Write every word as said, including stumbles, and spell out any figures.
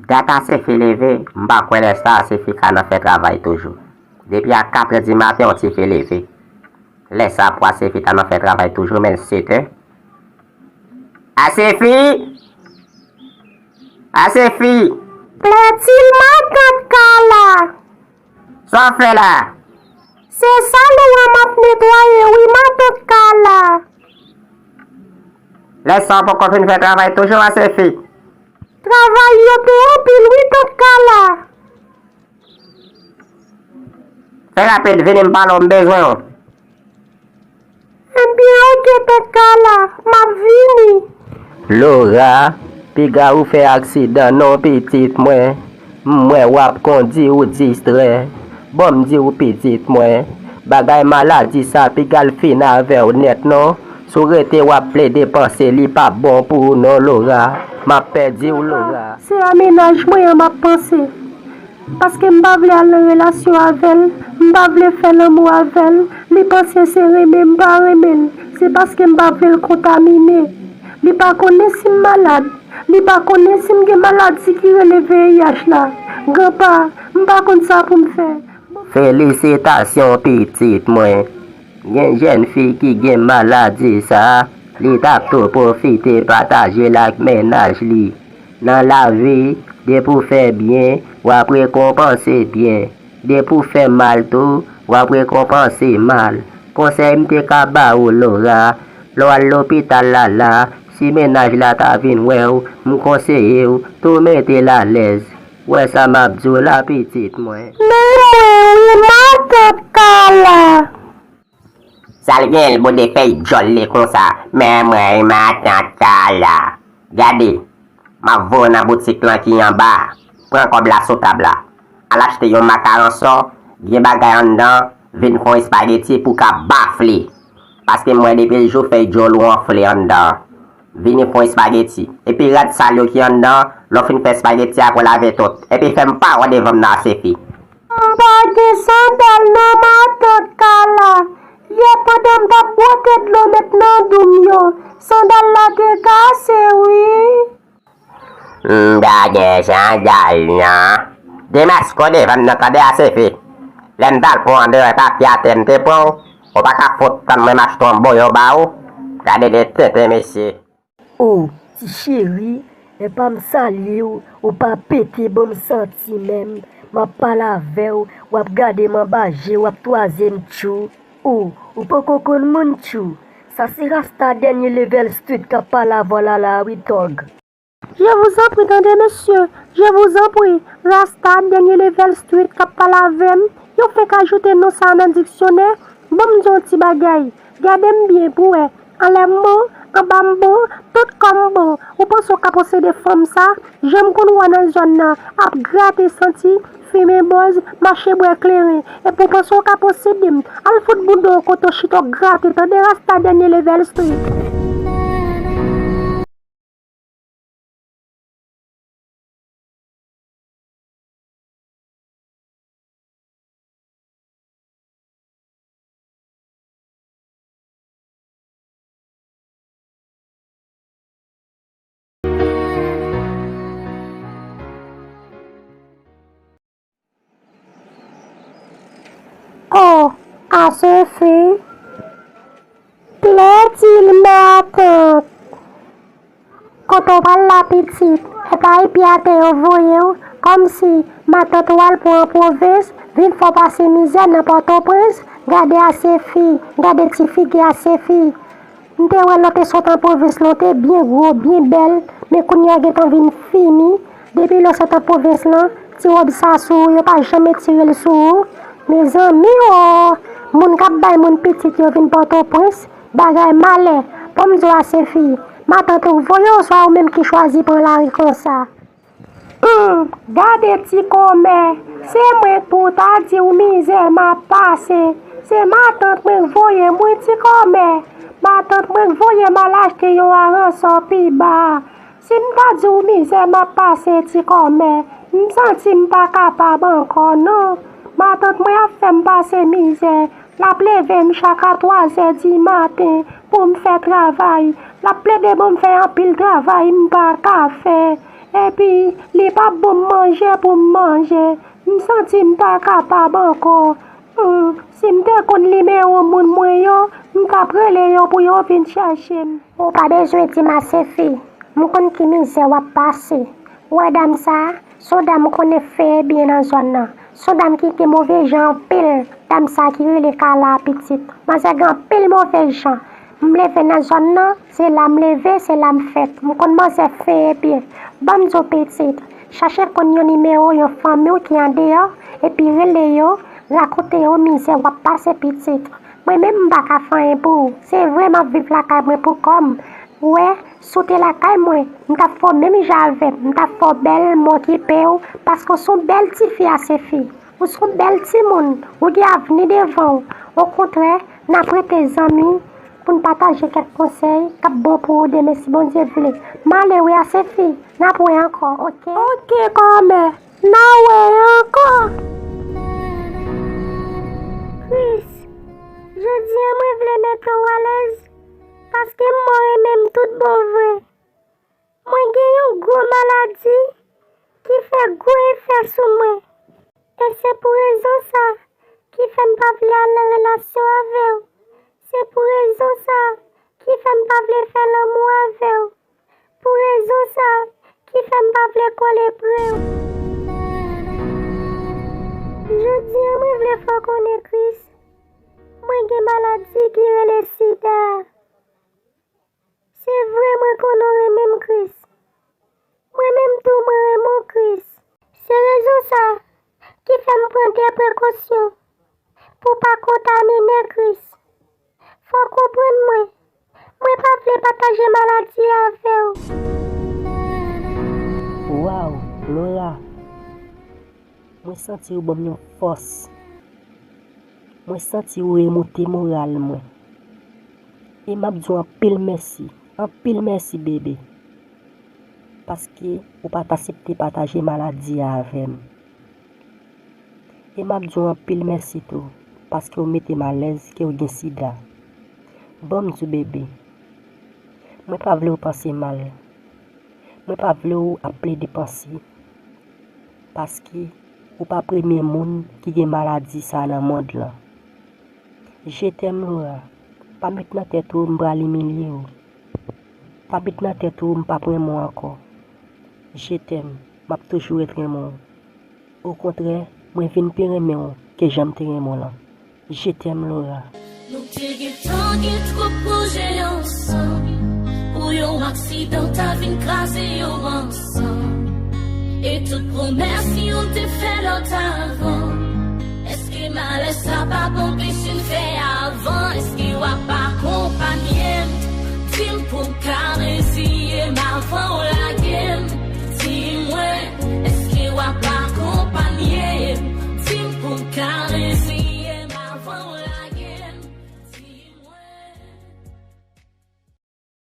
Dat Asefi leve, m pa kwè lè sa Asefi ka nan fè travay toujou. Depi a katrè di maten, yon tifi leve. Lè sa pou Asefi ta nan fè travay toujou, men l setè. Asefi! Asefi! Plètil matant Kala! Sa w fè la? Se salon an m ap netwaye wi, matant Kala. Lè sa w poko fin fè travay toujou, Asefi? Travay yo te anpil wi, tant Kala. Fè rapid, vini m pale w, m bezwen w. Ebyen, oke, tant Kala, m ap vini. Lora, piga ou fè aksidan non, pitit mwen. M wè w ap kondi, ou distrè. Bon, m di w, pitit mwen, bagay maladi sa, piga l fin avè w nèt non. Si w rete w ap plede panse, li p ap bon pou ou non, Lora. M ap pèdi w, Lora. Se a mennaj mwen an m ap panse. Paske m pa vle al nan relasyon avè l, m pa vle fè lanmou avè l, li panse se renmen m pa renmen l, se paske m pa vle l kontamine. Li pa konnen si m malad, li pa konnen si m gen maladi ki rele V I H la. Granpa, m pa konn sa pou m fè. Felisitasyon, pitit mwen. Gen jèn fi ki gen maladi sa, li t ap tou pwofite pataje l ak mennaj li. Nan lavi, depi w fè byen, w ap rekonpanse byen. Depi w fè mal tou, w ap rekonpanse mal. Konsèy m te ka ba ou, Lora, lè w al lopital la la, si mennaj la ta vin wè w, m konseye w, tou mete l alèz. W wè sa m ap di w la, pitit mwen? Men mwen wi, matant Kala. Sa l gen l bode fèy djòl li konsa, men mwen wi, matant Kala. Gade, m ap voye w nan boutik lan ki anba a. Pran kòb la sou tab la. Al achte yon makaron sò, gen bagay anndan, vin fè yon espageti pou w ka bafle. Paske m wè depi l jou fèy djòl ou anfle anndan. Vini fè yon espageti. Epi rad sal yo ki anndan, lè w fin fè espageti a pou w lave tout. Epi fè m pa wè w devan m nan, Asefi. M pa gen sandal non, matant Kala. Yè pandan m t ap bwote dlo met nan doum yo, sandal la te kase wi. M pa gen sandal non. Demaske w devan m nan, tande, Asefi. Lè m t al pran w andeyò, e papye atè m te pran w. Ou pa ka fout tann mwen m achte yon boyo ba ou. Gade de tenten mesye. O, ti cheri, lè pa m salye w, ou pa pete ban m santi menm. M ap pale avè w, w ap gade m anba je, w ap twaze m tjou. O, ou poko konn moun tjou. Sa se rasta dènye level street k ap pale avè w la la wi, tòg. Je vous en prie, tande mesye, je vous en prie, rasta dènye level street k ap pale avè m, yo fenk ajoute non sa a nan diksyonè. Ban m di w yon ti bagay, gade m byen pou w wè, anlè m bon, anba m bon, tout kò m bon. Ou panse w ka posede fanm sa? Jan m konn wè w nan zòn nan, ap grate santi, fimen bòz, mache bwè kleren, epi w panse w ka posede m? Al fout bouda w kote w chita w grate, tande, rasta dènye level street. O, Asefi, plètil matant. Kote w pral la pitit? E pa epi atè yo voye w? Kòmsi matant ou al pran an pwovens, vin fè w pase mizè nan Pòtoprens? Gade Asefi, gade ti figi Asefi. M te wè lè w te sot an pwovens lan, w te byen gwo, byen bèl, men kounye a w gentan vin fini. Depi lè w sot an pwovens lan, ti wòb sa sou ou, yo pa janm etire l sou ou. Mezanmi o, moun k ap bay moun pitit yo vin Pòtoprens, bagay malè. Ban m di w, Asefi, matant ou voye w, oswa ou menm ki chwazi pran lari konsa? Humm, gade ti kòmè, se mwen k pou ta di w mizè m ap pase. Se matant mwen k voye m wi ti kòmè. Matant mwen k voye m al achte yon aransò pi ba. Si m ta di w mizè m ap pase ti kòmè, m santi m pa kapab ankò non. Matant mwen ap fè m pase mizè. L ap leve m chak a twazè di maten pou m fè travay. L ap plede ban m fè anpil travay m pa ka fè. Epi, li p ap ban m manje pou m manje. M santi m pa kapab ankò. Hmm, si m te konn nimewo moun mwen yo, m t ap rele yo pou yo vin chèche m. Ou pa bezwen di m Asefi. M konn ki mizè w ap pase. Ou wè dam sa a? Se yon dam m konnen fè byen nan zòn nan. Se yon dam ki gen move jan anpil. Dam sa a ki rele Kala pitit. Manzè gen anpil move jan. M leve nan zòn nan, se la m leve, se la m fèt. M konn manzè fè byen. Ban m di w pitit, chache konn yon nimewo yon fanmi w ki andeyò, epi rele yo, rakonte yo mizè w ap pase pitit. Mwen menm m pa ka fè anyen pou ou. Se vre m ap viv lakay mwen pou kò m. Ou wè, si w te lakay mwen, m t ap fè w menm jan avè m, m t ap fè w bèl, m okipe w, paske w se yon bèl tifi Asefi. Ou se yon bèl timoun, ou gen avni devan w. Okontrè, n ap rete zanmi pou n pataje kèk konsèy k ap bon pou ou demen si Bondye vle. M ale wi Asefi, n ap wè ankò, oke? Oke kòmè, n a wè ankò. Kris, jodi a mwen vle mete w alèz, paske m wè w renmen m tout bon vre. Mwen gen yon gwo maladi ki fè gwo efè sou mwen. E se pou rezon sa ki fè m pa vle al nan relasyon avè w. Se pou rezon sa ki fè m pa vle fè lanmou avè w. Pou rezon sa ki fè m pa vle kole pre w. Jodi a mwen vle fè w konnen Kris, mwen gen maladi ki rele sida. Se vre mwen konnen w renmen m Kris. Mwen menm tou mwen renmen w Kris. Se rezon sa ki fè m pran de prekosyon pou w pa kontamine Kris. Fò w konprann mwen. Mwen pa vle pataje maladi a avè w. Waw, Laura! Mwen santi ou ban m yon fòs. Mwen santi ou remonte moral mwen. E m ap di w anpil mèsi, anpil mèsi, bebe. Paske ou pa t aksepte pataje maladi a avè m. E m ap di w anpil mèsi tou, paske ou mete m alèz ke w gen sida. Ban m di w, bebe, mwen pa vle w panse mal. Mwen pa vle w ap plede panse, paske ou pa premye moun ki gen maladi sa a nan mond lan. Je t'aime, Laura. Pa met nan tèt ou m pral imilye w. Pa met nan tèt ou m p ap renmen w ankò. Je t'aime. M ap toujou ret renmen w. Okontrè, mwen vin pi renmen w ke jan m te renmen w lan. Je t'aime, Laura. Nou te gentan gen twòp pwojè ansanm. Pou yon aksidan ta vin kraze yo ansanm. E tout pwomès nou te fè lòt avan. Èske malè sa p ap anpeche